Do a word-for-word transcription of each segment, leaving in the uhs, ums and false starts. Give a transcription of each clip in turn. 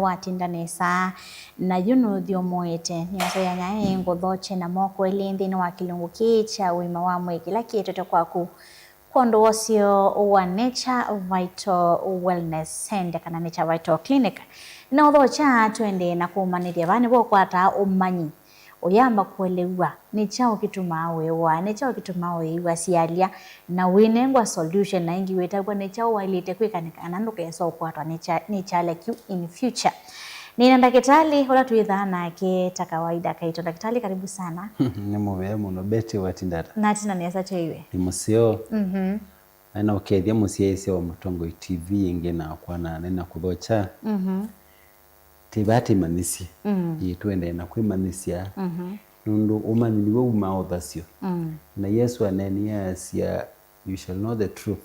Watinda nesa, na yu nũthyũmũĩte. Nĩasũĩanĩa ĩ ngũthokye na moko elĩ nthĩnĩ wa kĩlungu kĩĩ kya ũima wa mwĩĩ kĩla kĩetete kwaku. Kwondũ wa ũseo wa Nature Vital Wellness Center kana Nature Vital Clinic, nĩnaũthokya tũendee na kũmanyĩthya vaa nĩvo ũkwataa ũmanyi, ũyamba kũelew'a nĩ kyaũ kĩtumaa wĩw'a, nĩ kyaũ kĩtumaa wĩw'a syalya, na wĩnengwa solution, na ĩngĩ wĩtavw'a nĩ kyaũ waĩlĩte kwĩka nĩ kana ndũkese ũkwatwa nĩ kya-, nĩ kyalya kĩu in future. Nĩna ndakĩtalĩ ũla twĩthaa nake ta kawaida kaitũ. Ndakĩtalĩ, karibu sana. Nĩ mũvea mũno, Betty, watinda ata? Natina nesa, kya iwe? Nĩ mũseo. Mhm. Na naũkethya mũsyaĩĩsya wa Mũtongoi T V ĩngĩ nakwa, na nĩnakũthokya. Mhm. Tĩ vaa tĩmanyĩsye. Mm. Ĩĩ, tũendee na kwĩmanyĩsya. Mhm. Nũndũ ũmanyi nĩw'o umaa ũthasyo. Mm. Na Yesũ aneenie asya, "You shall know the truth,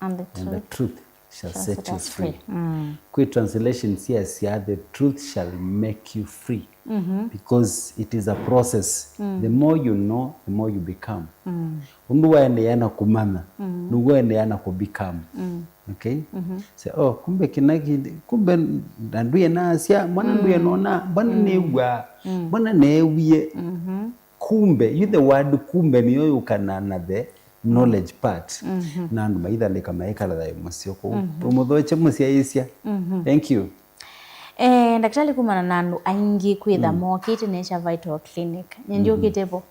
and the truth shall set you free." Mm. Kwĩ translation syasya, "The truth shall make you free." Mhm. Because it is a process. Mm. The more you know, the more you become. Mm. Ũndũ waendeea na kũmanya, mm, nĩw'o waendeea na kũ become. Mm. Okay? Mhm. Sɛ, oh, kumbe kĩna kĩndĩ, kumbe na ndũĩ nasya, mbona, mm, ndũĩ nona, mbona, mm, nĩw'aa, mm, mbona neewie. Mhm. Kumbe, you the word kumbe nĩyo yũkanaa na the knowledge part. Mhm. Na andũ maithalĩka maikala thayũ mũseo kũu. Mhm. Ũmũthokye mũsyaĩĩsya. Mhm. Thank you. Eh, ndakĩtalĩ, kumana na andũ aingĩ kwĩtha, mm, mokĩte Nature Vital Clinic. Nĩ, mhm, ndyũkĩte vo.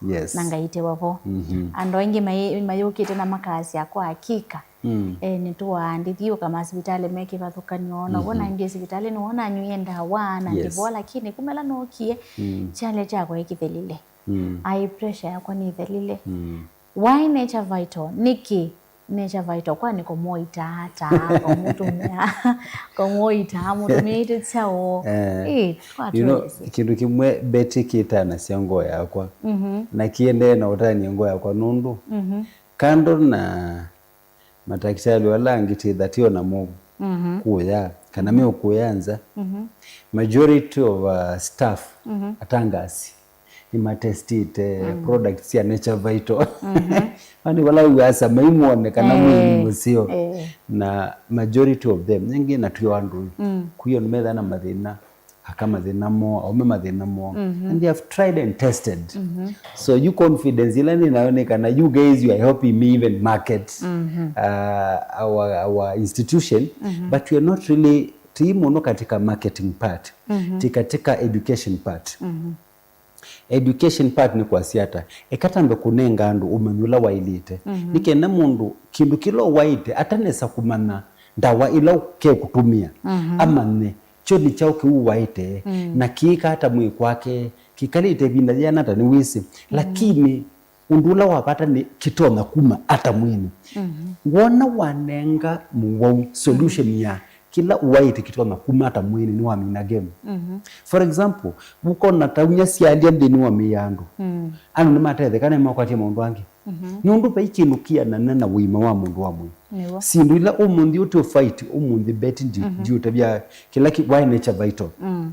Yes. Na ngaitĩwa vo. Mhm. Andũ aingĩ mai-, mayũkĩte na makasya, "Kwa hakika, mm, eh, nĩtũaa ndithi ũka masivitalĩ me kĩvathũkany'o, na w'o, mm-hmm, naendie sivitalĩ nĩw'o nanywie ndawa na, yes, ndivo, lakini kumela nookie, mm, kyalya kyakwa ĩkĩthelile. Mm. Ai, pressure yakwa nĩthelile." Mm. Why Nature Vital? Nĩkĩ Nature Vital? Kwani kũmũitaa ata, kũmũtũmĩa, kũmũitaa, mũtũmĩĩte kyaũ? Eh, ĩĩ, you know, twatũelesye. Kĩndũ kĩmwe Betty kĩtanasya ngoo yakwa, mhm, na kĩendee na ũtany'a ngoo yakwa nũndũ, mhm, kando na matakĩtalĩ ala angĩ twĩtha twĩ o namo, mhm, kũya, kana, mhm, meũkũya nza, mhm, majority of, uh, staff, mhm, atangasi, nĩmatestĩte, mm, products sya Nature Vital. Mhm. Ani vala wĩasa maimwone kana, eh, mwĩĩ nĩ mũseo. Eh. Na majority of them, nengĩ na twĩ o andũ. Mm. Kwĩ andũ methaa na mathĩna, aka mathĩna moo, aũme mathĩna moo. Mhm. And they have tried and tested. Mhm. So you confidence ĩla nĩ nayo nĩ kana you guys, you are helping me even market, mhm, uh, our, our institution, mhm, but we are not really, ti mũno katika marketing part, mhm, ti katika education part. Mhm. Education part nĩ kwasya ata? Eka tambe kũnenga andũ ũmanyi ũla waĩlĩte. Mhm. Nĩ kenda mũndũ kĩndũ kĩla ũwaĩte atanesa kũmanya ndawa ĩla ũkekũtũmĩa, mhm, amanye kyo nĩ kyaũ kĩu ũwaĩte, mm, na kĩĩka ata mwĩĩ kwake, kĩkalĩte ĩvinda yĩana ata nĩwĩsĩ. Mhm. Lakini ũndũ ũla wa vata nĩ kĩtonya kuma ata mwĩĩnĩ. Mhm. Wona wanenga mũwau solution, mhm, ya kĩla ũwaĩte kĩtonya kuma ata mwĩĩnĩ, nĩwamina game. Mhm. For example, ũkona ta unya syalya nthĩnĩ wa mĩĩ ya andũ. Mm. Andũ nĩmatetheka na nĩmakwatya maũndũ angĩ. Mhm. Nũndũ vai kĩndũ kĩanana na ũima wa mũndũ wa mwĩĩ. Nĩw'o. Syĩndũ ila ũmũnthĩ ũtũ fight, ũmũnthĩ Betty ndi-, mhm, ndiũtavya kĩla kĩ-, why Nature Vital. Mm.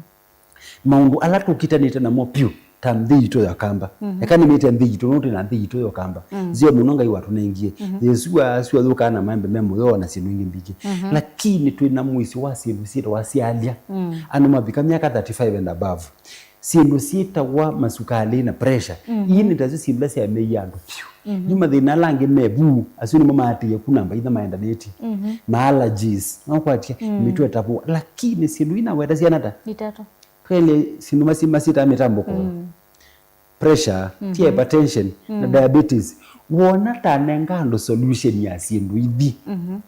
Maũndũ ala tũkitanĩte namo vyũ, ta nthĩ yitũ ya Kamba. Mhm. Eka nĩmĩte nthĩ yitũ, nũndũ twĩ na nthĩ yitũ ya Kamba. Mm. Nzeo mũno Ngai watũnengie. Mhm. Yĩsu wa-, asu athũkaa na maembe me mũyo na syĩndũ ingĩ mbingĩ. Mhm. Lakini twĩ na mũisyo wa syĩndũ syĩtawa syalya. Mm. Andũ mavika myaka thirty-five and above, syĩndũ syĩtawa masukalĩ na pressure. Mhm. Ii nĩ tasyo syĩndũ ila syaemeie andũ vyũ. Mhm. Yu mathĩna ala angĩ me vu, asu nĩmo maatĩĩe ku namba itha maendanĩtye. Mhm. Ma allergies, nokwatya, mm, mĩtwe ĩtavũa. Lakini syĩndũ ii naweta syana ta? Itatũ. Twelĩ syĩndũ masi-, masitaa mĩtambũko. Mm. Pressure, ti, mhm, hypertension, na, mm, diabetes. Wona tanenga andũ solution ya syĩndũ ithi. Mhm.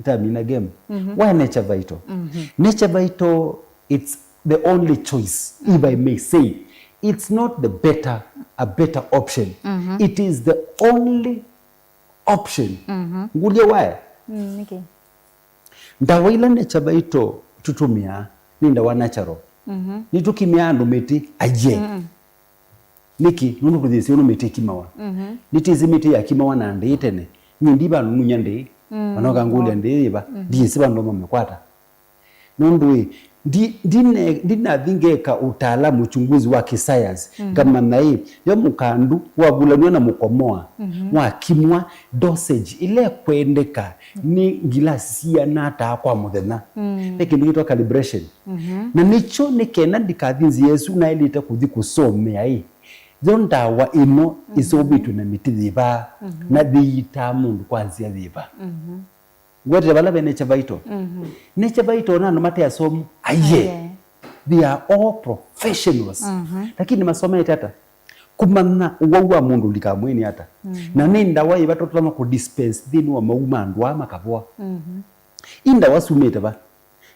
Itamina game. Mhm. Why Nature Vital? Mhm. Nature Vital, it's the only choice, if I may say. It's not the better, a better option. Mhm. It is the only option. Mhm. Ngũlye why? Mm, nĩkĩ? Ndawa ila Nature Vital tũtũmĩaa nĩ ndawa natural. Mhm. Nĩtũkimĩaa andũ mĩtĩ aye. Mm-mm. Nĩkĩ? Nũndũ tũyĩsĩ ũndũ mĩtĩ ĩkimawa. Mhm. Nĩtwĩsĩ mĩtĩ yakimawa na ndĩĩ tene. Nyie ndi vandũ nunya ndĩĩ. Mm. Ona ũkangũlya ndĩĩ yĩva, mm, ndiĩsĩ vandũ mamĩkwata. Nũndũ ĩ, Ndi- ndine- ndinathi ngeka ũtaalamu, uchunguzi wa kisayansi, ngamanya ĩ, yo mũkandu wavulanw'a na mũkomoa, wakimwa, dosage ĩla ĩkwendeka nĩ ngilasi siana ata kwa mũthenya. Ve kĩndũ kĩtwa calibration. Na nĩkyo nĩ kenda ndikathi nzĩa ĩsu naĩlĩte kũthi kũsomea ĩ, yo ndawa ĩno ĩseũvĩtw'e na mĩtĩ yĩva, na yĩitaa mũndũ kwa nzĩa yĩva. Ngwetete vala ve Nature Vital. Nature Vital na andũ mate asomu. Aiye. Aiye. They are all professionals. Lakini masomete ata? Kũmanya ũwau wa mũndũ ũlikaa mwĩĩnĩ ata. Na nĩ ndawa yĩva tũtonya kũ dispense nthĩnĩ wa mau ma andũ aa makavoa. I ndawa sumĩte va?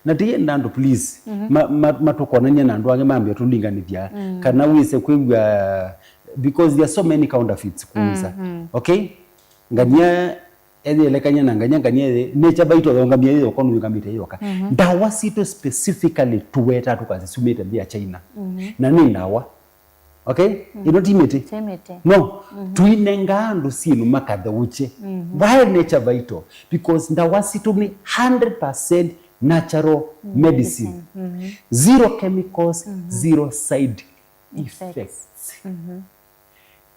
Na tiyenda andũ, please, ma- ma- matũkonany'a na andũ angĩ mambĩa tũlinganĩthya, kana wĩse kwĩw'a, because there are so many counterfeits kũu nza. Okay? Ngania ethĩelekany'a na ngania, ngania ethĩ, Nature Vital yongamie yĩ yoka, nũyũngamĩte yĩ yoka. Ndawa sitũ specifically tũwetaa tũkasisumĩte nthĩ ya China. Na nĩ ndawa. Okay? Ĩno ti mĩtĩ. Ti mĩtĩ. No, tũinengaa andũ syĩndũ makatheũkye. Why Nature Vital? Because ndawa sitũ nĩ hundred percent natural medicine. Zero chemicals, zero side effects.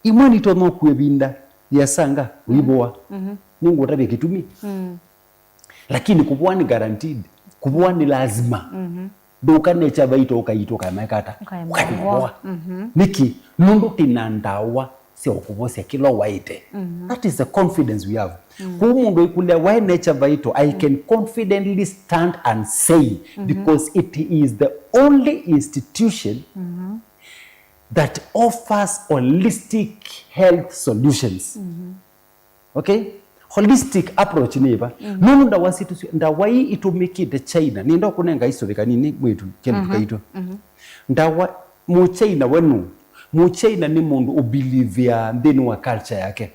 Imwe nitonya kũĩvinda yasanga ũivũa. Nĩngũtavya kĩtumi. Lakini kũvũa nĩ guaranteed. Kũvũa nĩ lazima. Ndũka Nature Vital ũkaitwa ũkaemaeka ata? Ũkaemavoa. Ũkaemavoa. Nĩkĩ? Nũndũ twĩ na ndawa sya ũkũvosya kĩla waĩte. That is the confidence we have. Kwoou mũndũ aikũlya, why Nature Vital? I can confidently stand and say, because it is the only institution that offers holistic health solutions. Okay? Holistic approach nĩ ĩva? Nũndũ ndawa sitũ syo- ndawa ii itũmĩkĩte China. Nĩenda kũnenga history kanini, mwĩtu, kĩndũ kaitũ. Ndawa, Mũchina we nũ? Mũchina nĩ mũndũ ũbelievea nthĩnĩ wa culture yake.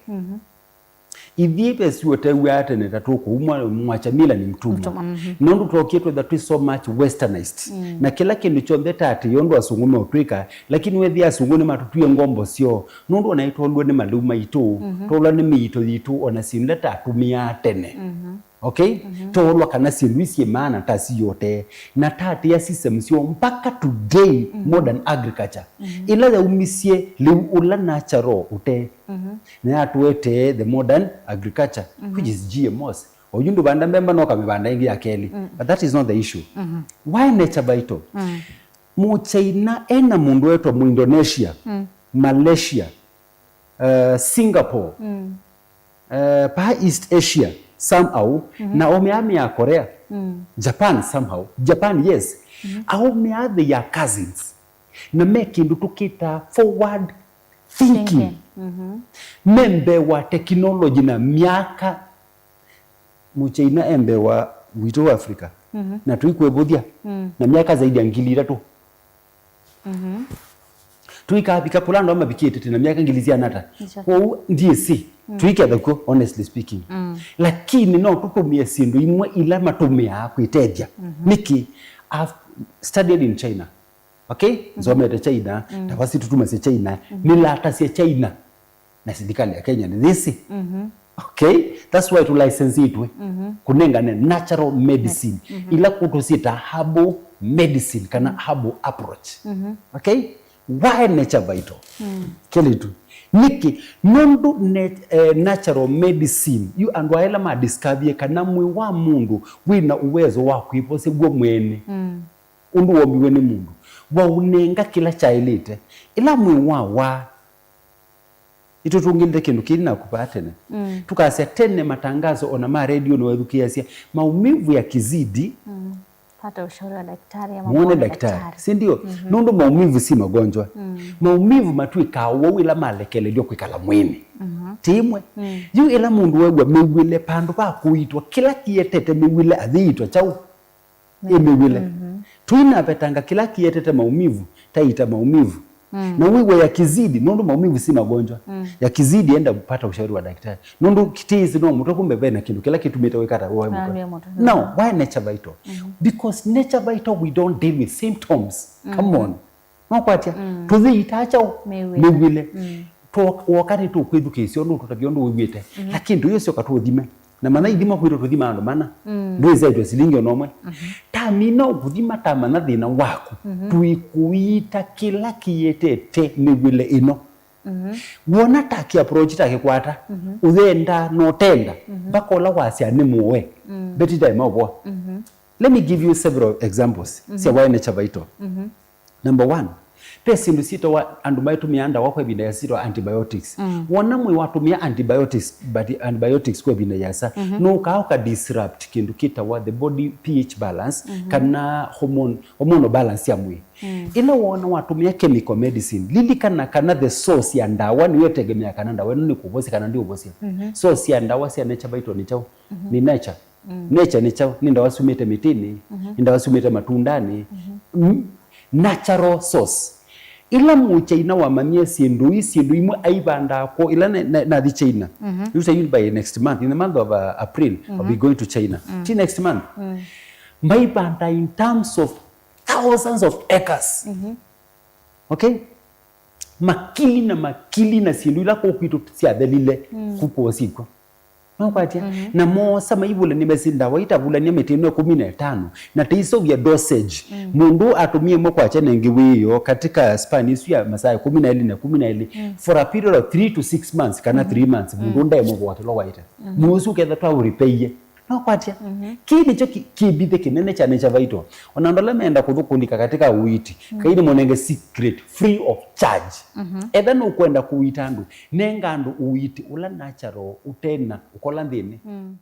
Ithyĩ ve siũteew'aa tene ta tũkũumwa mwacha mila ni mtumwa. Mtumwa, mhm. Nũndũ twokie twetha twĩ so much westernized. Mm. Na kĩla kĩndũ kyonthe ta atĩ ũndũ asũngũ meũtwĩka, lakini wethĩa asũngũ nĩmatũtwie ngombo syoo, nũndũ ona ĩtwolwe nĩ malĩu maitũ, mhm, twolwa nĩ mĩito yitũ, ona syĩndũ ila tatũmĩaa tene. Mhm. Okay? Mhm. Twolwa kana syĩndũ ii syĩ maana ta siyote. Na tatĩa system syoo mpaka today, mhm, modern agriculture. Mhm. Ĩla yaumisye lĩu ũla natural ũte. Mhm. Na yatũetee the modern agriculture, mhm, which is G M Os. Oyu ndũvanda mbemba no kamĩvanda ĩngĩ ya kelĩ. Mm. But that is not the issue. Mhm. Why Nature Vital? Mm. Mũchaina ena mũndũ etwa Mũindonesia, mm, Malaysia, uh, Singapore, mm, uh, Far East Asia somehow, mhm, na omeamea Korea, mm, Japan somehow. Japan, yes. Mhm. Aumea, they are cousins. Na me kĩndũ tũkĩtaa forward thinking. Thinking. Mhm. Me mbee wa technology na myaka. Mũchaina e mbee wa witũ wa Africa. Mhm. Na tũikwĩvũthya, mm, na myaka zaidi ya ngili itatũ. Mhm. Tũikavika kũla andũ ama mavikĩte tene na myaka ngili siana ata. Nĩkyo. Kwoou ndyĩsĩ, mm, tũiketha kw'o, honestly speaking. Mm. Lakini no tũtũmĩe syĩndũ imwe ila matũmĩaa kwĩtethya. Mhm. Nĩkĩ? I've studied in China. Okay? Mm. Nsomete China, mm, ndawa sitũ tumasya China, mm, nĩlatasya China. Na silikalĩ ya Kenya nĩyĩsĩ. Mhm. Okay? That's why tũlicenseĩtwe, mhm, kũnengane natural medicine. Mhm. Ila kũtũ syĩtaa herbal medicine kana, mhm, herbal approach. Mhm. Okay? Why Nature Vital? Mm. Kelĩtu. Nĩkĩ? Nũndũ nat-, eh, natural medicine, yu andũ aela madiscovie kana mwĩĩ wa mũndũ wĩna uwezo wa kwĩvosya w'o mwene. Mm. Ũndũ wombiwe nĩ mũndũ, waũnenga kĩla kyaĩlĩte. Ĩla mwĩĩ wawaa, nĩtũtũngĩlĩte kĩndũ kĩĩ nakũvaa tene. Mm. Tũkasya tene matangazo ona ma redio nĩwethukĩĩasya, maumivu yakizidi, mm, pata ushauri wa daktari ama muone daktari. Si ndio? Mhm. Nũndũ maumivu si magonjwa. Mm. Maumivu matw'ĩkaa ũwau ĩla malekelelw'a kwĩkala mwĩĩnĩ. Mhm. Ti imwe. Mm. Yu ĩla mũndũ wew'a mĩw'ĩle, vandũ va kũiitwa, kĩla kĩetete mĩw'ĩle ayĩitwa kyaũ? Ĩ mĩw'ĩle. Mhm. Tũinavetanga kĩla kĩetete maumivu, taita maumivu. Mm. Na wĩw'a yakizidi, nũndũ maumivu si magonjwa. Mm. Yakizidi, enda pata ushauri wa daktari. Nũndũ kĩtĩĩsĩ no mũtwe, kumbe vena kĩndũ kĩla kĩtumĩte wĩkata woe mũtwe. Woe mũtwe. No, why Nature Vital? Mhm. Because Nature Vital, we don't deal with symptoms. Come on. Nũkwatya? Mm. Tũyĩitaa kyaũ? Mĩw'ĩle. Mĩw'ĩle. Mm. Twoka nĩtũkwĩthukĩĩsya ũndũ ũtũtavya ũndũ wĩw'ĩte. Mhm. Lakini tũyĩsyoka tũũthime. Na manya ithima kwitũ tũthima andũ mana. Mm. Ndwĩsaĩtwe silingi ona ũmwe. Mhm. Tamina ũkũthima tamanya thĩna waku. Mhm. Tũikũiita kĩla kĩyĩtete mĩw'ĩle ĩno. Mhm. Wona takĩ approach takĩkwata, mhm, ũyenda na ũtenda, mhm, mpaka ũla wasya nĩ mũoe. Mm. Beti time ũvoa. Mhm. Let me give you several examples, mhm, sya why nature vital. Mhm. Number one, ve syĩndũ syĩtawa andũ maitũmĩaa ndawa kwa ĩvinda yĩasa syĩtawa antibiotics. Mm. Wona mwĩĩ watũmĩa antibiotics, but antibiotics kwa ĩvinda yĩasa, mhm, nũkaa ũka disrupt kĩndũ kĩtawa the body pH balance, mhm, kana hormone, hormonal balance ya mwĩĩ. Mm. Ĩla wona watũmĩa chemical medicine, lilikana kana the source ya ndawa nĩyo ĩtegemeaa kana ndawa ĩno nĩkũvosya kana ndĩũvosya. Mhm. Source ya ndawa sya nature vital nĩ kyaũ? Mhm. Nĩ nature. Mm. Nature nĩ kyaũ? Nĩ ndawa syumĩte mĩtĩnĩ, mhm, nĩ ndawa syumĩte matundanĩ. Mhm. Mm, natural source. Ĩla Mũchina wamanyie syĩndũ ii, syĩndũ imwe aivandaa kwo, ĩla na- na- nathi China. Mhm. Yu tayuni by next month, in the month of, uh, April, I'll be, mhm, going to China. Mm. Ti next month. Mm. Maivandaa in terms of thousands of acres. Mhm. Okay? Makili na makili na syĩndũ ila kũu kwitũ syathelile, mm, kuku osikwa. Nũkwatya? Mhm. Na moosa maivulania mesi ndawa itavulania mĩtĩ ĩno ĩkũmi na ĩtano, na tĩiseũvya dosage. Mm. Mũndũ atũmie ĩmwe kwakya na ĩngĩ wĩoo katika span isu ya masaa ĩkũmi na elĩ na ĩkũmi na elĩ, mm, for a period of three to six months, kana, mhm, three months, mũndũ, mm, ndaemũvoa kĩla waĩte. Mhm. Mwĩĩ ũsu ũkethwa twaũripeie. Nũkwatya? Mhm. Kĩĩ nĩkyo ki- kĩmbithĩ kĩnene kya nature vital. Ona andũ ala meenda kũthũkũlika katika ũiiti, mm, Ngai nĩmũnenge secret free of charge. Mhm. Etha nũkwenda kũiita andũ, nenga andũ ũiiti ũla natural, ũtena ũkola nthĩnĩ. Mm.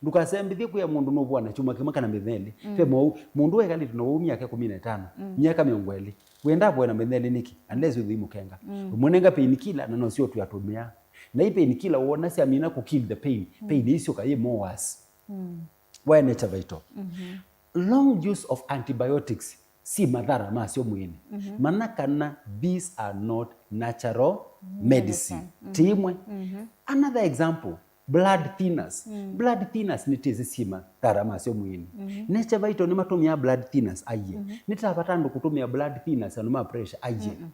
Ndũkasembĩthye kwĩa mũndũ nũvũa na kyumwa kĩmwe kana mĩthenya ĩlĩ. Mm. Ve mwaũ, mũndũ wekalĩte na ũu myaka ĩkũmi na ĩtano, mm, myaka mĩongo ĩlĩ. Wenda avoe na mĩthenya ĩlĩ nĩkĩ? Unless ũthi mũkenga. Mm. Ũmũnenga painkiller na nosyo ũtwatũmĩa. Na i painkiller wona syamina kũ kill the pain, mm, pain ĩsyoka yĩ more worse. Mm. Why nature vital? Mhm. Long use of antibiotics si mathara masyo mwĩĩnĩ. Mhm. Mana kana these are not natural, mm, medicine. Medicine. Mm. Ti imwe. Mhm. Another example, blood thinners. Mm. Blood thinners nĩ tĩsĩ si mathara masyo mwĩĩnĩ. Mhm. Nature vital nĩ matũmĩaa blood thinners aiye. Mhm. Nĩ tavata andũ kũtũmĩa blood thinners andũ ma pressure aiye. Mm-mm.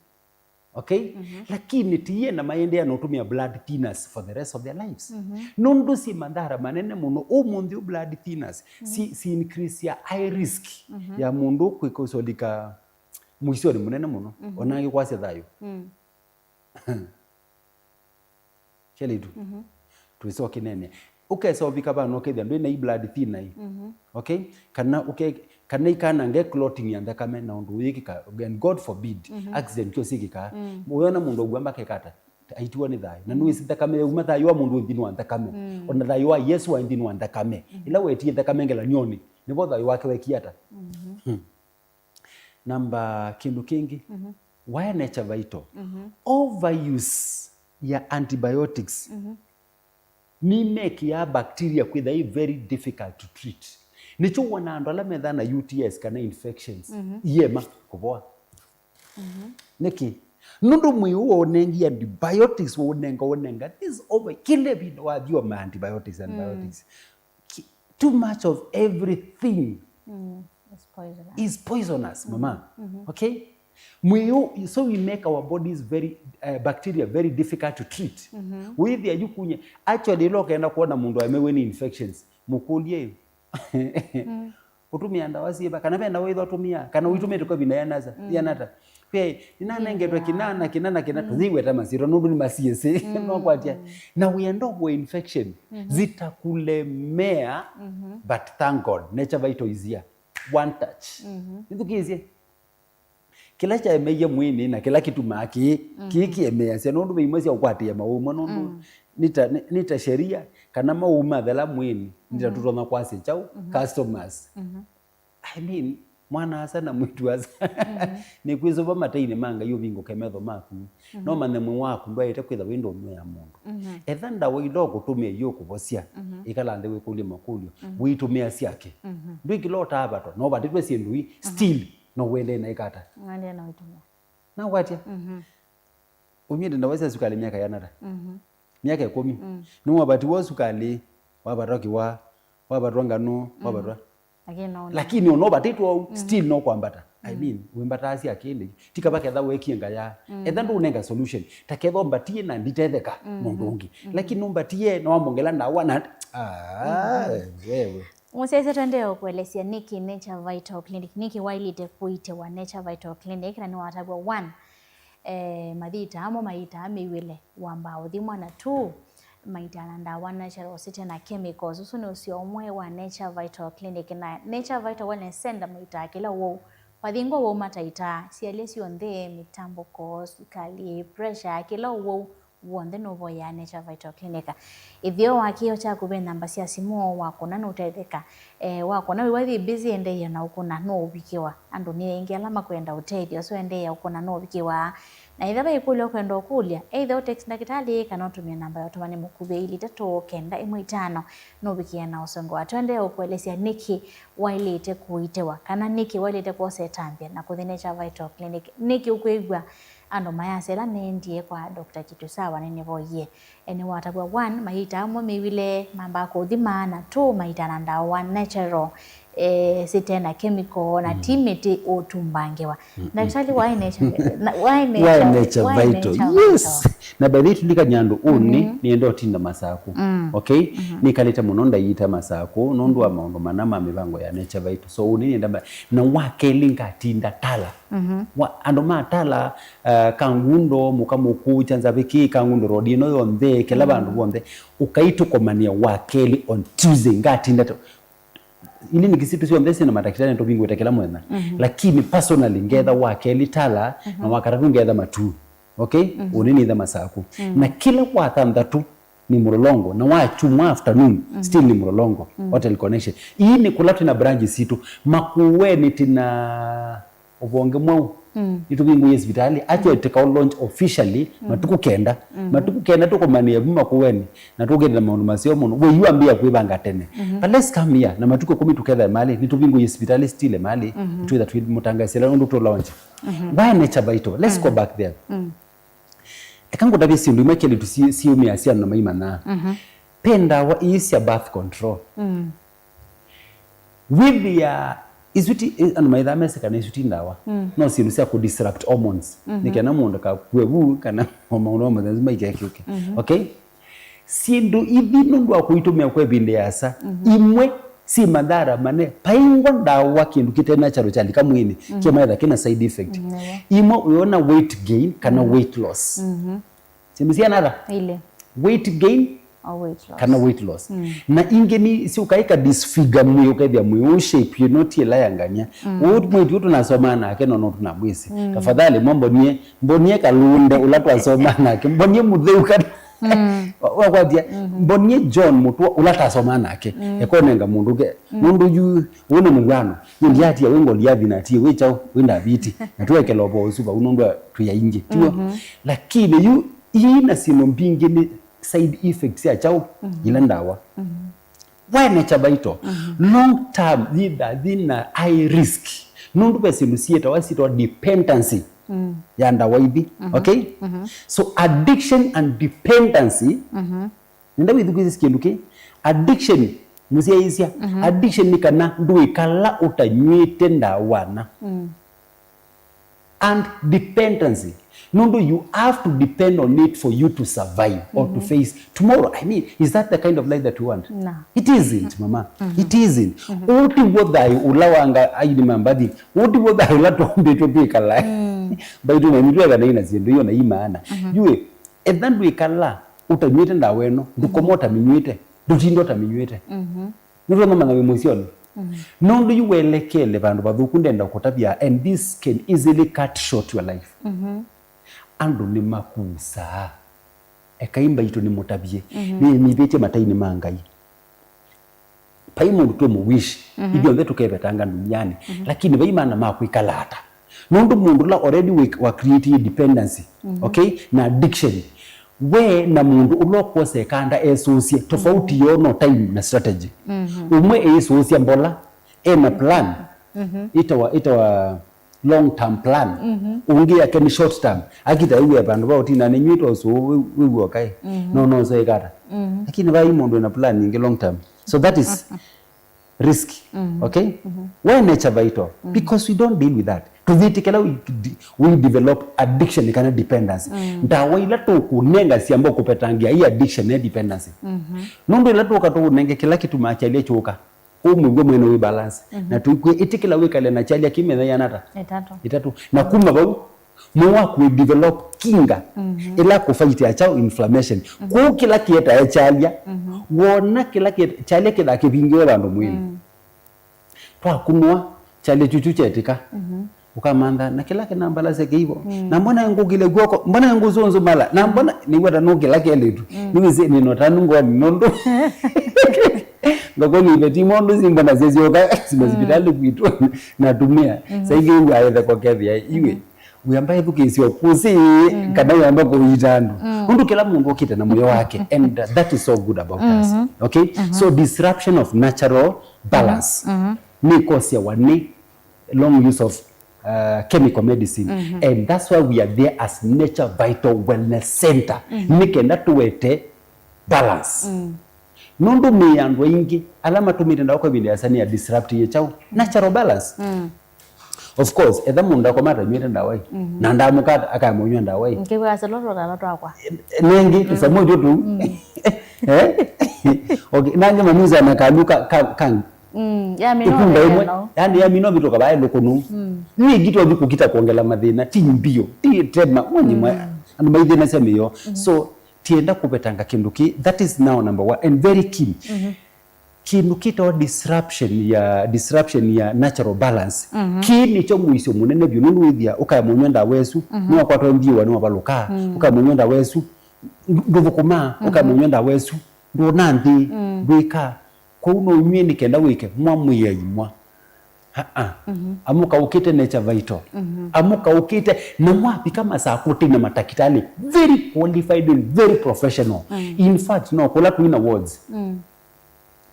Okay? Mhm. Lakini ti yĩna maendeea na ũtũmĩa blood thinners for the rest of their lives. Mhm. Nũndũ si mathara manene mũno. Ũmũnthĩ ũ blood thinners, mhm, si, si increase ya high risk, mhm, ya mũndũ kwĩka ũsolika mũisyonĩ mũnene mũno. Mhm. Ona angĩkwasya thayũ. Mm. Kelĩtu. Mhm. Twĩsa ũkĩneenea. Ũkesa ũvika vano ũkethĩa ndwĩ na i blood thinner ii. Mhm. Okay? Kana ũke, kana ikanange clotting ya nthakame na ũndũ ũyĩkĩka, and God forbid, mhm, accident kyo syĩkĩkaa. Mm. Ũyona mũndũ agua mbakekata, aitiwa nĩ thayũ. Na, mm, nĩwĩsĩ nthakame yauma thayũ wa mũndũ nthĩnĩ wa nthakame. Mm. Ona thayũ wa Yesũ wa nthĩnĩ wa nthakame. Mm. Ĩla wetie nthakame ngelany'onĩ, nĩvo thayũ wake wekie ata? Mhm. Hmm. Namba kĩndũ kĩngĩ, mhm, why nature vital? Mhm. Overuse ya antibiotics, mhm, nĩmekĩaa bacteria kwĩtha ĩ very difficult to treat. Nĩkyo wona andũ ala methaa na U T Is kana infections, mhm, iema kũvoa. Mhm. Nĩkĩ? Nũndũ mwĩĩ ũũ waũnengie antibiotics, waũnenga, waũnenga, this over, kĩla ĩvinda wathiwa ma antibiotics, mm, antibiotics. Ki-, too much of everything, mm, is poisonous, is poisonous, mama. Mm-hmm. Okay? Mwĩĩ, so we make our bodies very, uh, bacteria very difficult to treat. Mm-hmm. Wĩthĩa yu kunye, actually, ĩla ũkenda kuona mũndũ aemewe nĩ infections, mũkũlye, mm, ũtũmĩa ndawa syĩva, kana ve ndawa ĩtha ũtũmĩa, kana, mm, ũitũmĩte kwa ĩvinda yanasa, mm, yanata. Ve, nĩnanengetwe kĩna na kĩna na kĩna, mm, tũyĩweta masyĩtwa nũndũ nĩ masiĩsĩ. Mm. Nũkwatya. Na we end up with infection, mhm, zitakulemea, mhm, but thank God, nature vital is here. One touch. Mhm. Nĩthukĩĩsye. Kĩla kyaemeie mwĩĩnĩ na kĩla kĩtumaa kĩĩ, mhm, kĩĩ kĩemeasya, nũndũ ve imwe sya ũkwatĩĩa maũmwe, nũndũ, mm, nĩ ta, nĩ, nĩ ta sheria, kana maũu mathela mwĩĩnĩ, nĩ ta, mhm, tũtonya kwasya kyaũ, mhm, customers. Mhm. I mean, mwana-a-asa na mwĩĩtu-a-asa, mhm, nĩkwĩsũva mateinĩ ma Ngai ũvingũke metho maku. Mhm. No manye mwĩĩ waku ndwaĩte kwĩtha wĩ ndũnyũ ya mũndũ. Mhm. Etha ndawa ila ũkũtũmĩa iũkũvosya, mhm, ĩkala nthĩ wĩkũlye makũlyo, mhm, wĩitũmĩa syake. Mhm. Ndwĩkĩla ũtaavatwa, no ũvatĩtwe syĩndũ ii, mhm, still, no ũendee na ĩkata. Nĩwaendeea na wĩtũmĩa. Nakwatya? Mhm. Umĩte ndawa sya sukalĩ myaka yanata? Mhm. Myaka ĩkũmi. Mm. Nĩwavatiwa sukalĩ, wavatwa kĩwa, wavatwa nganũ, mm, wavatwa. Lakini no, lakini ona ũvatĩtwe ũu, mm, still no kwambata. I mean, wĩmbatasya kĩndĩ, ti kava ketha wekie ngaya. Etha ndũnenga solution, ta ketha ũmbatie na nditetheka mũndũ ũngĩ. Lakini ũmbatie na wamongela ndawa na, ah, wewe. Mũsyaĩĩsya, tũendee kũelesya nĩkĩ Nature Vital Clinic, nĩkĩ waĩlĩte kũitĩwa Nature Vital Clinic, na nĩwatavw'a one, eh, mathita amwe maitaa mĩw'ĩle wambaa ũthimwa, na two, maitaa na ndawa natural site na chemicals. Ũsu nĩ ũseo ũmwe wa Nature Vital Clinic, na Nature Vital Wellness Center maitaa kĩla ũwau. Vathi ngwa ũwau mataitaa, syalya syonthe, mĩtambũko, sukali, pressure, kĩla ũwau w'onthe nũvoyaa Nature Vital Clinic. Ĩtheo wa kĩo kyaku ve namba sya simũ, wakũna nũtetheka. Eh, wakũna wĩ wathi busy, endeea na ũkũna nũũvikĩwa. Andũ nĩ aingĩ ala makwenda ũtethyo, so endeea ũkũna nũũvikĩwa. Na ĩtha ve ĩkũlyo ũkwenda ũkũlya, either ũtext ndakĩtalĩ kana ũtũmĩe namba ya ũtũmani mũkuvĩ, ilĩ itatũ kenda ĩmwe itano, nũvikĩe na ũsongewa. Tũendee ũkũelesya nĩkĩ waĩlĩte kũitĩwa, kana nĩkĩ waĩlĩte kwosa ĩtambya na kũthi Nature Vital Clinic. Nĩkĩ ũkwĩw'a andũ mayasya ĩla neendie kwa Doctor Kitusawa nĩnĩvoyie? Ene watavw'a one, maita amwe mĩw'ĩle mambaa kũthima, na two, maita na ndawa natural, eh, site na chemical, na ti mĩtĩ ũtumbangĩwa. Ndakĩtalĩ, why Nature, na, why Nature, why Nature Vital? Nature Vital? Yes. Na by the way, tulikany'a andũ, ũnĩ nĩenda ũtinda Masaku. Okay? Nĩkalĩte mũno ndaiita Masaku nũndũ wa maũndũ mana ma mĩvango ya Nature Vital. So ũnĩ nĩenda ma-, na wa kelĩ ngatinda Tala. Wa, andũ ma Tala, uh, Kangundo, Mũka Mũkũũ, Kyanzavĩkĩ, Kangundo Road ĩno yonthe, kĩla vandũ vonthe, ũkaitũkomania wa kelĩ on Tuesday, ngatinda to-, ili nĩ kĩsitũ syonthe syĩna matakĩtalĩ nĩtũvingũĩte kĩla mũthenya. Lakini personally ngetha wa kelĩ Tala, na wa katatũ ngetha Matuu. Okay? Ũnĩ nĩtha Masaku. Na kĩla wa thanthatũ nĩ Mũlolongo, na wa kyumwa afternoon, still nĩ Mũlolongo, Hotel Connection. Ii nĩ kũla twĩna branch sitũ. Makueni twĩna ũvonge mwaũ. Nĩtũvingũie sivitalĩ. Actually, tũkaũ launch officially matukũ kenda. Matukũ kenda tũkũmanĩe vu Makueni, na tũkĩte na maũndũ maseo mũno. We, yu ambĩĩa kwĩvanga tene. But let's come here, na matukũ ĩkũmi tũketha malĩ, nĩtũvingũie sivitalĩ still malĩ, twĩtha twĩmũtangaasya ĩla ũndũ tũ launch. Why Nature Vital? Let's go back there. Eka ngũtavye syĩndũ imwe kelĩtu si-, siũmĩaa syana na maimanyaa. Ve ndawa ii sya birth control. Wĩthĩa isu ti, i-, andũ maithaa mesĩ kana isu ti ndawa. No syĩndũ sya kũ disrupt hormones. Nĩ kana mũndũ ndakakue vu, kana maũndũ ma mũthenya maikekĩũke. Okay? Syĩndũ ithi nũndũ wa kũitũmĩa kwa ĩvinda ĩasa, imwe syĩ mathara manene. Paingwa ndawa kĩndũ kĩte natural kyalika mwĩĩnĩ, kĩmaetha kĩna side effect. Imwe ũyona weight gain kana weight loss. Syĩndũ syana ata? Ile. Weight gain or weight loss. Kana weight loss. Na ingĩ nĩ syũka ika disfigure mwĩĩ, ũkethĩa mwĩĩ ũũ shape ĩno ti ĩla yangania. Ũũ mwĩĩtu ũũ tũnasomaa nake no no tũnamwĩsĩ. Tafadhali mwa mbonie, mbonie Kalunde ũla twasomaa nake. Mbonie Mũtheu kana wa-, wakwatya, mbonie John Mũtũa ũla tasomaa nake. Eka ũnenga mũndũ ũke. Nũndũ yu, ũũ nĩ mũvw'ano. Yu ndiatia wĩ Ngoliathi na atie wĩ kyaũ, wĩ Ndaviti. Na twekela ũvoo ũsu vau nũndũ twĩ aingĩ. Tiw'o? Lakini yu, ii na syĩndũ mbingĩ nĩ side effects sya kyaũ, ila ndawa. Why Nature Vital? Long term, yĩtha yĩna high risk. Nũndũ ve syĩndũ syĩtawa, syĩtawa dependency ya ndawa ithi. Okay? So addiction and dependency, nenda wĩthukĩĩsye kĩndũ kĩ. Addiction, mũsyaĩĩsya, addiction nĩ kana ndwĩkala ũtanyw'ĩte ndawa na. And dependency. Nũndũ you have to depend on it for you to survive or to face tomorrow. I mean, is that the kind of life that you want? No. It isn't, mama. It isn't. Ũũ tiw'o thayũ ũla wa nga-, aini ma mbathi. Ũũ tiw'o thayũ ũla twombĩtwe twĩkala. Mbaitũ na nitwethana ina syĩndũ iyo na imaana. Yuĩ, etha ndwĩkala ũtanyw'ĩte ndawa ĩno, ndũkoma ũtamĩnyw'ĩte, ndũtinda ũtamĩnyw'ĩte. Nĩtũnamanya wĩ mũisyonĩ. Nũndũ yu welekele vandũ vathũku ndenda kũtavya, and this can easily cut short your life. Andũ nĩmakusaa. Ekai mbaitũ nĩmũtavye. Nĩmĩvĩtye matainĩ ma Ngai. Vai mũndũ tũmũwish, ithyonthe tũkevetanga ndunianĩ. Lakini vai maana ma kwĩkala ata? Nũndũ mũndũ ũla already wĩ-, wa create dependency, okay, na addiction. We na mũndũ ũla ũkwosa ĩkanda esũsye, tofauti yoo no time na strategy. Ũmwe eĩsũsya mbola, ena plan, ĩtawa, ĩtawa long term plan. Ũngĩ yake nĩ short term. Akita aiwe vandũ va ũtina nĩnywĩte ũsũ wĩw'o kaĩ. No, no, so ĩkata. Lakini vai mũndũ ena plan ingĩ long term. So that is risk. Okay? Why Nature Vital? Because we don't deal with that. Tũthĩtĩkĩla we, de- we develop addiction kana dependency. Ndawa ila tũkũnenga syamba kũpetangia hii addiction na dependency. Nũndũ ila tũka tũkũnenge kĩla kĩtumaa kyalya kyũka, ũmwĩw'a mwene wĩ balance. Na tũikwĩ ĩtĩkĩla wĩkale na kyalya kĩ mĩthenya yanata? Ĩtatũ. Ĩtatũ. Na kuma vau, mwĩĩ waku wĩ develop kinga ĩla kũfaitĩa kyaũ? Inflammation. Kũu kĩla kĩetae kyalya, wona kĩla kĩet- kyalya kĩthaa kĩvingĩwe vandũ mwĩĩnĩ. Twakunwa, kyalya kyuchu kyetĩka. Ũkamantha, na kĩla kĩnambalase kĩivo. Na mbona ngũkĩle kw'oko, mbona ngũzũnzũmala, na mbona nĩw'ata nũkĩla kelĩtu. Nĩwĩsĩ nĩnotanu ngoni nũndũ ngakoni iveti mũndũ si mbona syesyoka sima sivitalĩ kwitũ na tumĩa. Saingĩ wĩw'a ethekwa kethĩa iwe. Wĩamba ĩthukĩĩsyo kũsĩ kana wĩamba kũita andũ. Nũndũ kĩla mũndũ okĩte na mũyo wake, and that is so good about us. Okay? So disruption of natural balance nĩkosyawa nĩ long use of uh, chemical medicine. And that's why we are there as Nature Vital Wellness Center. Nĩ kenda tũwete balance. Nũndũ mĩĩ ya andũ aingĩ ala matũmĩte ndawa kwa ĩvinda yasa nĩ ya disrupt ye kyaũ? Natural balance. Of course, etha mũndũ akoma atanyw'ĩte ndawa ĩ, na ndamũka akaya mũnywa ndawa ĩ. Nkĩw'a aselotwa tala twakwa. Nengĩ, tũsamũ itũ tũu. Eh? Okay, nangĩ manuza na kanyu ka, ka, ka, Mm, yamina ĩkunda ĩmwe, ũthĩna. Yani yamina ũvĩtũka vaĩ lũkũnũ. Nĩ ngito ũthi kũkita kwongela mathĩna, ti mbio, ti tema, mwenye mwe, andũ maithĩnasya mĩyo. So, tienda kũvetanga kĩndũ kĩ, that is now number one and very key. Kĩndũ kĩtawa disruption ya, disruption ya natural balance. Kĩĩ nĩkyo mũisyo mũnene vyũ, nũndũ wĩthĩa ũkaya mũnywa ndawa ĩsu, nĩwakwatwa mbiwa, nĩwavalũkaa, ũkaya mũnywa ndawa ĩsu, ndũthũkũmaa, ũkaya mũnywa ndawa ĩsu, ndũna nthĩ, ndwĩka. Kwoou no ũnyw'e nĩ kenda wĩke mwa mwĩai mwa. Aa. Amũka ũkĩte Nature Vital. Amũka ũkĩte na mwavika Masakũtĩ na matakĩtalĩ very qualified and very professional. In fact, no kũla twĩ na wards.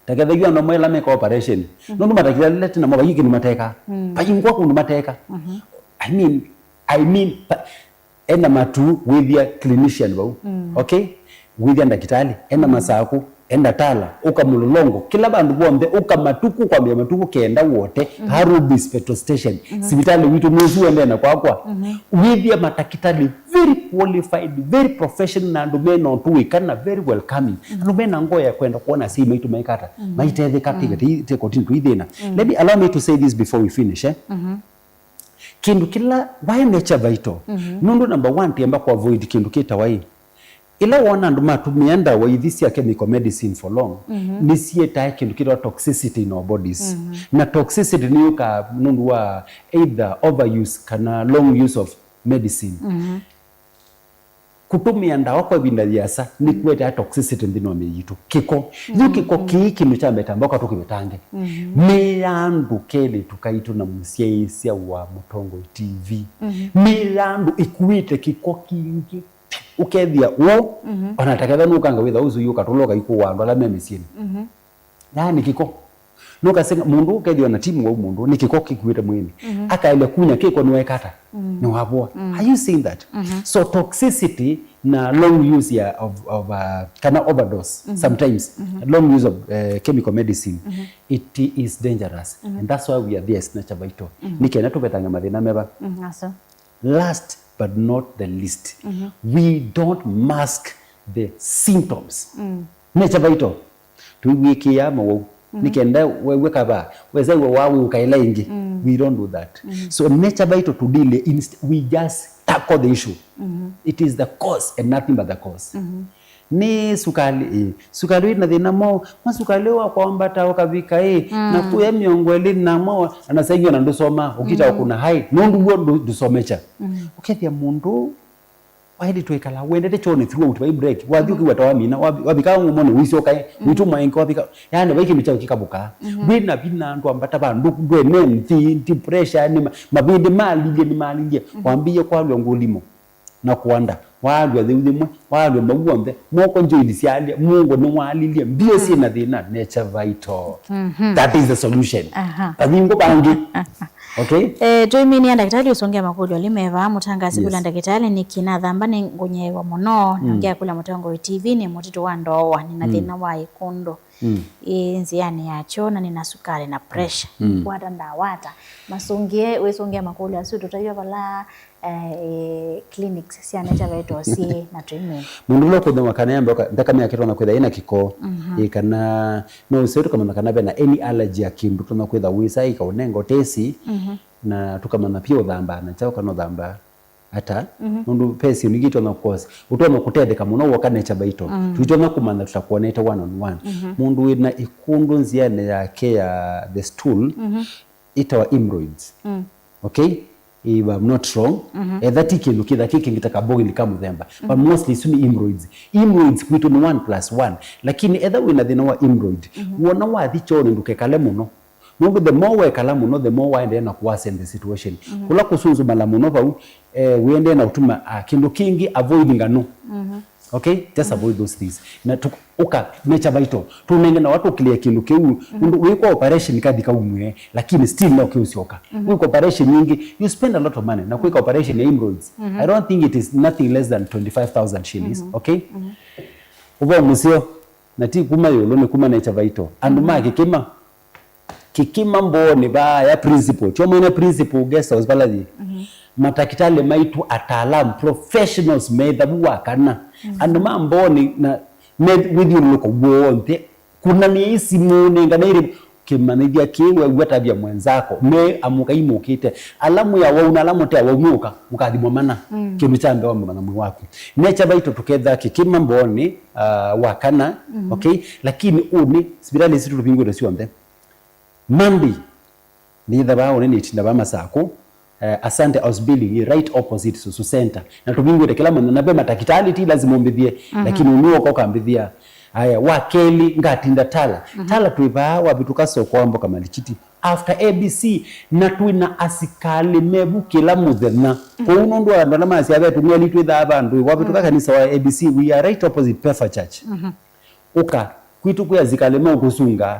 Takethagio andũ amwe ala meka operation. Nũndũ matakĩtalĩ tena mo vai kĩndũ mateka. Vai ngwa kũndũ mateka. I mean, I mean, pa- enda matu wĩthĩa clinician vau. Okay? Wĩthĩa ndakĩtalĩ, enda Masakũ, enda Tala, ũka Mũlolongo, kĩla vandũ vonthe, ũka matukũ, kwambĩa matukũ kenda wote, kaa Rubis petrol station, sivitalĩ witũ nũsu wendee na kwakwa. Wĩthĩa matakĩtalĩ very qualified, very professional, na andũ mena ũtũĩka na very welcoming. Andũ mena ngoo ya kwenda kwona asyai maitũ maikata, maitetheka, tĩkatĩ, tĩkotini tũithĩna. Let me, allow me to say this before we finish, eh? Kĩndũ kĩla, why Nature Vital? Nũndũ number one, tiamba kũ avoid kĩndũ kĩtawa ĩ. Ĩla wona andũ matũmĩa ndawa ithi sya chemical medicine for long, nĩsietae kĩndũ kĩtawa toxicity in our bodies. Na toxicity nĩyũkaa nũndũ wa either overuse kana long use of medicine. Kũtũmĩa ndawa kwa ĩvinda yĩasa nĩkũetaa toxicity nthĩnĩ wa mĩĩ yitũ. Kĩko. Yu kĩko kĩĩ kĩndũ kya mbee tamba ũka tũkĩvetange. Mĩĩ ya andũ kelĩtu kaitũ na mũsyaĩĩsya wa Mũtongoi T V. Mĩĩ ya andũ ĩkuĩte kĩko kingĩ. Ũkethĩa ũũ, ona taketha nũkanga wĩtha ũsu yũka tũloka ikũwa andũ ala me mĩsyĩnĩ. Yaani kĩko. Nũkasenga mũndũ ũkethĩwa na timu wau mũndũ nĩ kĩko kĩkuĩte mwĩĩnĩ. Akaĩle kunya kĩko nĩwekata. Nĩwavoa. Are you seeing that? So toxicity na long use ya of, of uh, kana overdose sometimes, long use of uh, chemical medicine, it is dangerous. And that's why we are there as Nature Vital. Nĩ kenda tũvetanga mathĩna meva? Aso. Last but not the least, we don't mask the symptoms. Nature Vital, tũiw'ĩkĩaa mawau. Nĩ kenda we wĩka va, wesaiwe waa wĩũka ĩla ĩngĩ. We don't do that. So Nature Vital to deal inst we just tackle the issue. It is the cause and nothing but the cause. Nĩ sukalĩ ĩ, sukalĩ wĩ na thĩna mwaũ? Mwa sukalĩ ũũ wakwambata ũkavika ĩ, na kũya mĩongo ĩlĩ na mwaũ, anasaingĩwa na ndũsoma, ũkita ũkũna hai, nũndũ w'o ndũ- ndũsomekya. Ũkethĩa mũndũ waĩlĩtwe ĩkala wendete kyonĩ throughout, vai break, wathi ũkĩw'a ta wamina, wavi- wavika ng'umonĩ ũisyoka ĩ, witũ mwaĩngi wavika, yani vai kĩndũ kyaũ kĩkavũkaa. Ndwĩ na vinya, ndwambata vandũ, ndwene nthĩ, nthĩ pressure, nĩ ma- mavĩndĩ malilye, nĩ malilye, wambĩie kwalw'a ngũlimo na kũanda, waalw'a yĩu yĩmwe, waalw'a mau onthe, moko, njoini syaalya, mũongo nĩwaalilye, mbio syĩ na thĩna, Nature Vital. That is the solution. Aha. Kavingũ vangĩ. Okay? Eh, tũiminia ndakĩtalĩ ũsũngĩa makũlyo lĩ meva, mũtangasi kula ndakĩtalĩ nĩkĩ nathamba nĩ ngũnyeewa mũno, na ngĩakula Mũtongoi T V nĩ mũtitũ wa ndooa, nĩ na thĩna wa ĩkũndũ. Mm. Ĩ nzĩanĩ ya kyoo na nĩ na sukalĩ na pressure. Mm. Kwata ndawata. Masũngĩe, wĩsũngĩa makũlyo asu tũtavya vala, eh, clinics sya Nature Vital syĩ na tũimwĩa. Mũndũ ũla ũkũthĩwa kana ya mbeo ka-, nthakame yake ĩtonya kwĩtha ĩna kĩko, mhm, ĩ kana no ũseo tũkamanya kana vena any allergy ya kĩndũ tũtonya kwĩtha wĩsa ĩkaũnenga ũtesi, mhm, na tũkamanya pia ũthambaa na kyaũ kana ũthambaa ata, mhm, nũndũ ve syĩndũ ingĩ itonya kũkosa. Ũtonya kũtetheka mũno woka Nature Vital. Mm. Tũitonya kũmanya tũtakuonete one on one. Mhm. Mũndũ wĩna ĩkũndũ nzĩanĩ yake ya the stool, mhm, ĩtawa hemorrhoids. Mm. Okay? If I'm not wrong, mhm, etha ti kĩndũ kĩtha kĩ kĩngĩ ta kaboil ka mũthemba. But, mhm, mostly isu nĩ hemorrhoids. Hemorrhoids kwitũ nĩ one plus one. Lakini etha wĩna thĩna wa hemorrhoid, mhm, wona wathi kyoonĩ ndũkekale mũno. Nũndũ the more wekala mũno, the more waendeea na kũworsen the situation. Mhm. Kũla kũsũnzũmala mũno vau, eh, wĩendeea na ũtuma, ah, kĩndũ kĩngĩ, avoid ngano. Mhm. Okay? Just, mhm, avoid those things. Na tũ-, ũka Nature Vital. Tũnenge na watũkĩlĩa kĩndũ kĩu. Mhm. Nũndũ wĩkwa operation kathi kaumwe, lakini still no kĩũsyoka. Mhm. Wĩkwa operation nyingĩ, you spend a lot of money. Na kwĩka operation ya hemorrhoids, mhm, I don't think it is nothing less than twenty-five thousand shillings. Mhm. Okay? Mhm. Ũvoo mũseo, na ti kuma ĩũlũ, nĩ kuma Nature Vital. Andũ, mhm, ma Kĩkĩma, Kĩkĩma Mbooni vaa ya principal. Tyo mwene principal guest house vala yĩ. Mhm. Matakĩtalĩ maitũ, ataalamu, professionals, me thavu wa kana. Mhm. Andũ ma Mbooni na me wĩthyũlũlũko w'onthe. Kunanĩai simũ, nenganaĩrĩ kĩmanyĩthya kĩĩ, wew'a tavya mwenzako. Me amũkai mũkĩte. Ala mwĩ awau na ala mũte awau, nũka, mũkathimwa mana. Mm. Kĩndũ kya mbee wambe manya mwĩ waku. Nature Vital tũketha Kĩkĩma Mbooni, ah, wa kana, mhm, okay? Lakini ũnĩ, sivitalĩ sitũ tũvingũĩte syonthe. Monday, nĩthavaa ũnĩ nĩtinda va Masakũ, eh, Asante House Building, ĩ right opposite Susu Center. Na tũvingũĩte kĩla mũthenya, na ve matakĩtalĩ, ti lazima ũmbĩthĩe, mhm, lakini ũnĩ woka ũkambĩthĩa. Aya, wa kelĩ, ngatinda Tala. Mhm. Tala twĩ vaa, wavĩtũka soko wa mboka Malichiti. After A B C, na twĩ na asikalĩ mevu kĩla mũthenya. Mhm. Kwoou nũndũ wa andũ ala masya ve tũng'eli twĩthaa vandũ, wavĩtũka, mhm, kanisa wa A B C, we are right opposite Pefa Church. Mhm. Ũka, kwitũ kwĩ asikalĩ meũkũsunga.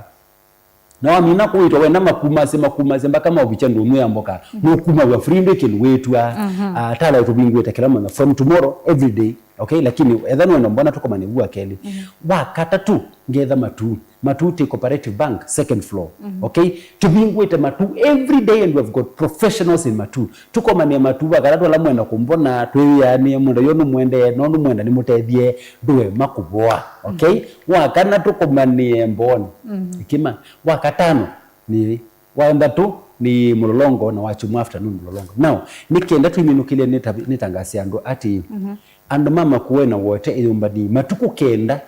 Na wamina kũitwa wenda makumasye, makumasye, mpaka maũvikya ndũnyũ ya mboka. Mhm. Nũkumaw'a free ndwĩ kĩndũ wĩtw'a. Mhm. Ah, Tala tũvingũĩte kĩla mũthenya. From tomorrow, every day. Okay? Lakini etha nĩwenda mbona tũkomane vu wa kelĩ. Mhm. Wa katatũ, ngetha Matuu. Matuu ti Cooperative Bank, second floor. Mhm. Okay? Tũvingũĩte Matuu every day and we have got professionals in Matuu. Tũkomanie Matuu, wa katatũ ala mwenda kũmbona, twĩwĩanĩe, mũndũ yo nũmwendee, no nũmwenda nĩmũtethye, ndũema kũvoa. Okay? Mhm. Wa kana tũkomanie Mbooni. Mhm. Kĩkĩma. Wa katano, nĩ, wa ĩthatũ nĩ Mũlolongo, na wa kyumwa afternoon Mũlolongo. Now, nĩ kenda tũiminũkĩlye nĩta-, nĩtangaasya andũ atĩ, mhm, andũ ma Makueni na Wote ĩyũmbani matukũ kenda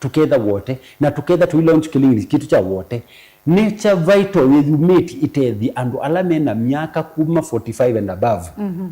tũketha Wote, na tũketha tũi launch clinic kitũ kya Wote. Nature Vital yĩyumĩtye ĩtethye andũ ala mena myaka kuma forty-five and above. Mhm.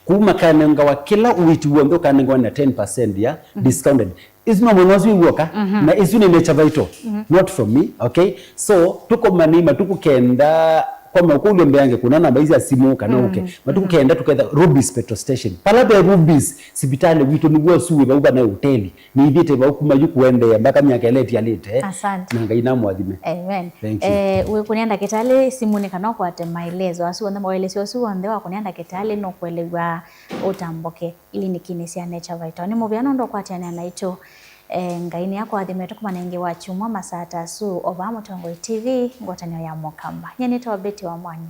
Kũu makanengawa kĩla ũiiti w'onthe ũkanengawa na ten percent ya, mhm, discounted. Isu no mwena ũsu wĩw'oka, mhm, na isu nĩ Nature Vital, mhm, not from me, okay? So, tũkomanie matukũ kenda, kwa maũkũlyo mbeange kũna namba isu sya simũ kana, mhm, ũke. Matukũ, mhm, kenda tũketha Ruby's Petrol Station. Pala ve Ruby's, sivitalĩ witũ nĩw'o ũsu wĩ vau vana ũteli. Nĩithĩte vau kuma yu kũendeea mpaka myaka ĩla ĩtialĩte. Asante. Na Ngai namũathime. Amen. Thank you. Eh, wĩkũnĩa ndakĩtalĩ simũnĩ kana ũkwate maelezo asu onthe, maelesyo asu onthe wakũnĩa ndakĩtalĩ nũkũelew'a ũtambũke ilinikinĩ sya Nature Vital. Nĩ mũvea nũndũ ũkwatĩanĩa naitũ. Eh, Ngai nĩakũathime tũkomane ĩngĩ wa kyumwa masaa ta asu o vaa Mũtongoi T V, ngwatanĩo ya Mũkamba. Nyie nĩtawa Betty wa Mwanya.